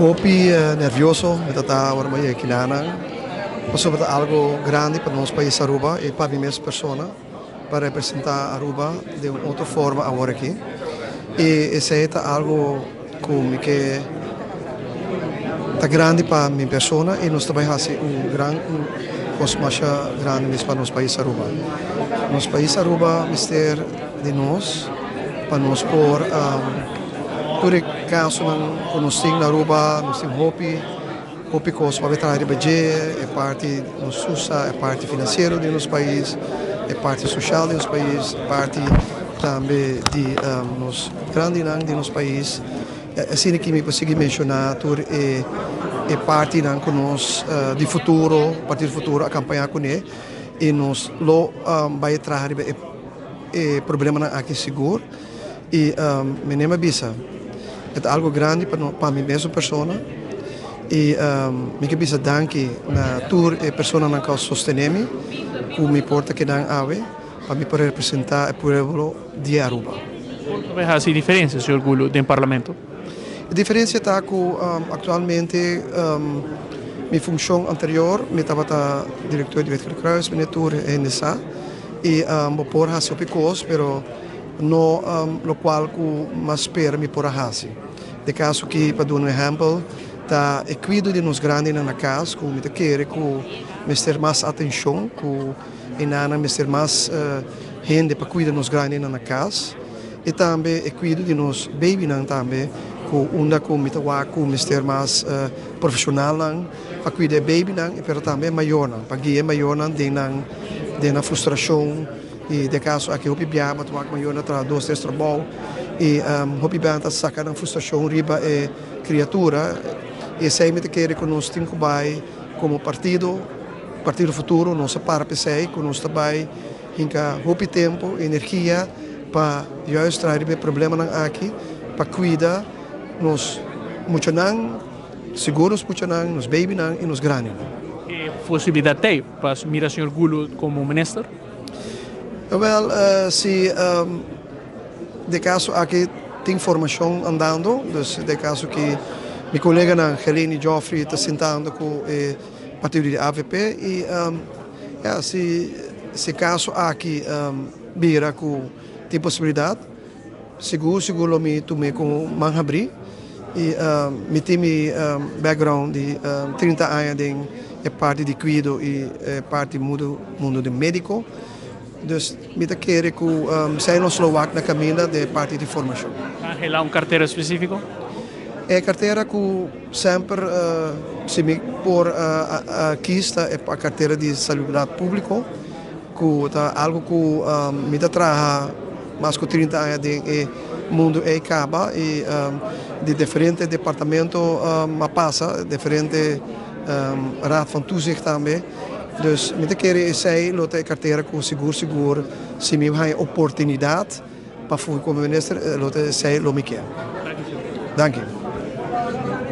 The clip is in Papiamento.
Hopi nervioso mi ta ta ora mi a yega kinanan pasobra ta algo grandi pa nos pais Aruba y pa mi mes persona pa representa Aruba den un otro forma awor aki y esey ta algo cu mi ke ta grandi pa mi persona y nos ta bay haci un gran un cos masha grandi mes pa nos pais Aruba. Nos pais Aruba mester di nos pa nos por tur e casonan cu nos tin na Aruba, nos tin hopi hopi cos pa traha riba dje, e parti nos usa, e parti financiero di nos pais, e parti social di nos pais, e parti tambe di nos grandinan di nos pais. Asina ki mi por sigui menciona tur e e partinan cu nos di futuro, Partido Futuro a campaña cune y nos lo bay traha riba e e problemanan aki sigur y mi nem a bisa e ta algo grandi pa no pa mi mesun persona y mi ke bisa danki na tur e personanan ku a sostene mi ku mi por ta kedan awe pa mi por representa e pueblo di Aruba. Por ta bay haci diferencia señor Gulu den parlamento? E diferencia ta ku actualmente mi funcion anterior mi tabata director di Wit Gele Kruis mi tur hende sa. Y bo por haci hopi cos, pero no locual cu mas spera mi por a haci. Den caso aki, pa duna un ehempel, ta e cuido di nos grandinan na cas cu mi ta kere cu mester mas atencion, cu e nannan mester mas hende pa cuida nos grandinan na cas. Y tambe e cuido di nos babynan tambe, cu unda cu mi ta wak cu mester mas profesionalnan. Pa cuida e babynan pero tambe e mayornan, pa guia e mayornan den nan den nan frustracion y den caso aki hopi biaha bo ta wak mayornan traha dos tres trabou y hopi biaha nan ta saca nan frustracion riba e criatura y esey mi ta kere cu nos tin cu bay como partido, Partido Futuro nos a para p'esey cu nos ta bay hinca hopi tempo, energia pa juist traha riba e problemanan aki pa cuida nos muchanan. Sigur nos muchanan, nos babynan y nos grandinan. E posibilidad t'ey pa mira señor Gulu como minister? Wel, si de caso aki tin formacion andando, dus de caso ki mi coleganan Helene y Geoffrey ta sintando cu e partido di avp y ya, si e caso aki bira cu tin posibilidad, Sigur sigur lo mi tum'é ku man habrí i mi tin mi background di 30 aña den e parti di kuido i e parti mundu mundu di médiko. Dus mi ta kere ku esei nos lo wak na kaminda den e parti di formashon. Ta anhelá un kartera spesífiko? E kartera ku semper si mi por a kis ta e kartera di salubridat públiko. Ku ta algu ku mi ta traha mas ku 30 aña den e mundu ei kaba i di diferente departamento a pasa, diferente raad van toezicht tambe. Dus mi ta kere esei lo ta e kartera ku sigur sigur si mi haña oportunidat pa fungi komo minister lo ta esei lo mi kier. Danki.